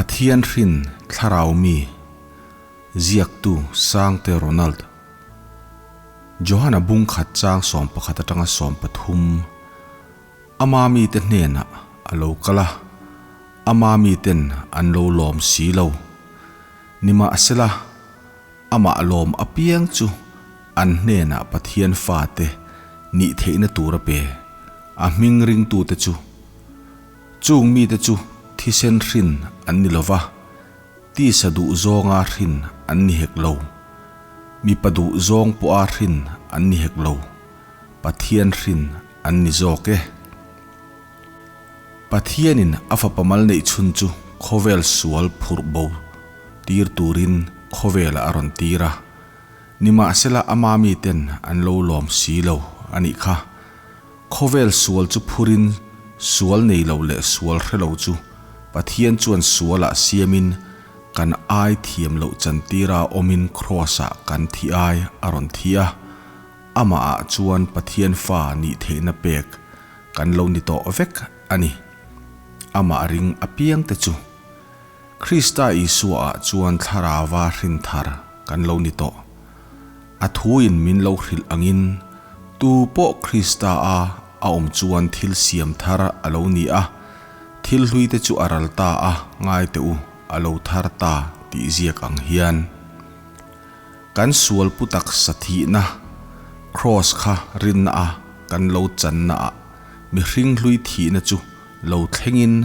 Pathian hrin thlarau mi, ziaktu Sangte Ronald. Johana bung khat chang 11 atanga 13 Ama mite hnenah a lo kal a, ama miten an lo lawm si lo. Nimahsela, amah lawm apiang chu an hnenah Pathian fate nih theihna tur a pe, a hming ringtute chu. Chung mite chu thisen hrin an ni lo va, tisa duh zawnga hrin an ni hek lo, mipa duh zawng pawha hrin an ni hek lo, Pathian hrin an ni zawk e. Pathianin a fapa mal neih chhun chu khawvel sual phurh bo tir turin khawvelah a rawn tir a, nimahsela ama miten an lo lawm si lo a nih kha. Khawvel sual chu phurin sual nei lo leh sual hre lo chu Pathian chuan sualah siamin kan ai thiam loh chantira awmin Kraws-ah kan thi ai a rawn thi a, amahah chuan Pathian fa nih theihna pek kan lo ni tawh vek a ni. Amah ring apiangte chu Krista Isuaah chuan thlarauva hrin thar kan lo ni tawh. A thuin min lo hrilh angin, tu pawh Krista a a awm chuan thil siam thar a lo ni a, thil hluite chu a ral ta a, ngai teh u, a lo thar ta tih ziak ang hian. Kan sual pu taksa thihna, Kraws kha rinna a kan lo channa ah mihring hlui thihna chu lo thlengin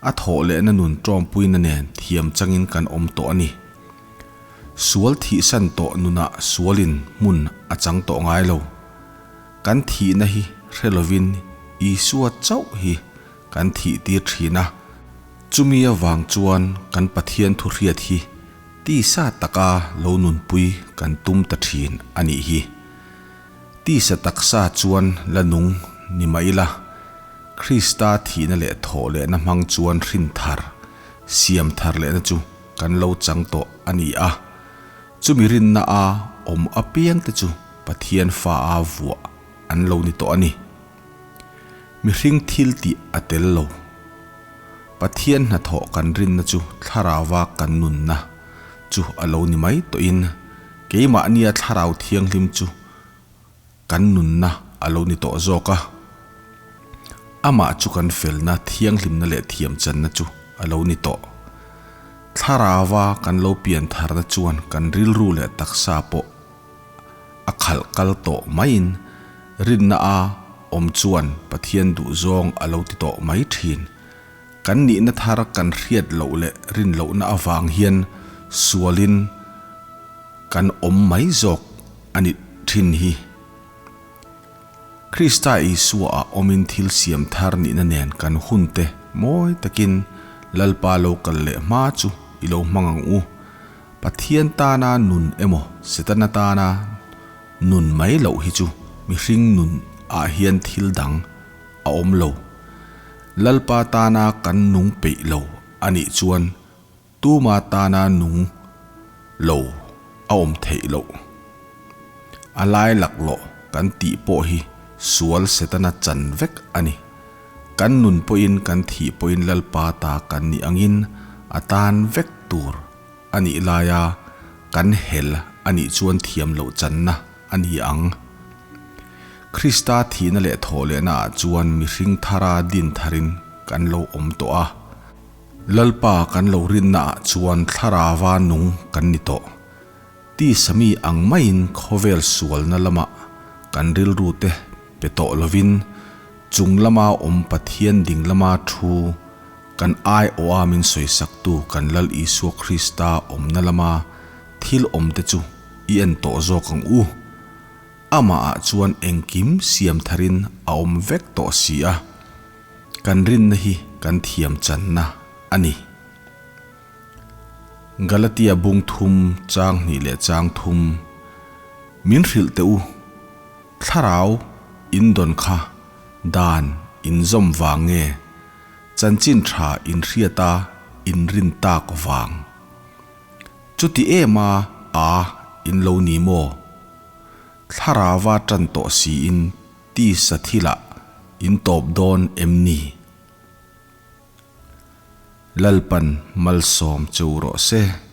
a thawh lehna nun tawmpuina nen thiam changin kan awm tawh a ni. Sual thihsan tawh nunah sualin hmun a chang tawh ngai lo. Kan thihna hi hre lovin Isua chauh hi kan thih tir thin a, chumi avang chuan kan Pathian thu hriat hi tisa taka lo nunpui kan tum ta thin a nih hi. Tisa taksa chuan la nung ni mah ila, Krista thihna leh thawh lehna hmang chuan hrin thar, siam thar lehna chu kan lo chang tawh a ni a. Chumi rinna a awm apiangte chu Pathian fa a vuah an lo ni tawh a ni. Mihring thil tih a tel lo. Pathian hnathawh kan rinna chu thlarauva kan nunna chu a lo ni mai tawhin keimahnia thlarau thianghlim chu kan nunna a lo ni tawh zawk a. Amah chu kan felna, thianghlimna leh thiamchanna chu a lo ni tawh. Thlarauva kan lo pian tharna chuan kan rilru leh taksa pawh a khalh kal tawh maiin rinna a awm chuan Pathian duhzawng a lo ti tawh mai thin. Kan nihna thar kan hriat loh leh rin lohna avang hian sualin kan awm mai zawk a ni thin hi. Krista Isua ah awmin thil siam thar nihna nen kan hunte mawi takin Lalpa lo kal leh hma chu i lo hmang ang u. Pathian tana nun emaw Setana tana nun mai loh hi chu mihring nun ah hian thil dang a awm lo. Lalpa tana kan nung peih lo a nih chuan Tuma tana nung lo a awm theih loh. A lai laklawh kan tih pawh hi sual Setana chan vek a ni. Kan nun pawhin kan thih pawhin Lalpa ta kan nih angin a tan vek tur a nih laia kan hel a nih chuan thiam loh channa a ni ang. Krista thihna leh thawhlehna ah chuan mihring thara din tharin kan lo awm tawh a. Lalpa kan lo rinna ah chuan thlarava nung kan ni tawh. Tisa mi ang maiin khawvel sualna lamah kan rilru te pe tawh lovin chung lama awm Pathian ding lama thu kan aiawha min sawisaktu kan Lal Isua Krista awmna lama thil awm te chu i en tawh zawk ang u. Amah ah chuan engkim siam tharin a awm vek tawh si a. Kan rinna hi kan thiam channa a ni. Galatia bung thum chang hnih leh chang thum min hrilh teh u, thlarau in dawn kha dan in zawm vang nge, chanchin tha in hriata in rin tak vang? Chuti em a a in lo ni maw? Thlarauva tan tawh siin Tisa thilah in tawp dawn em ni? Lalpan malsawm che u rawh se.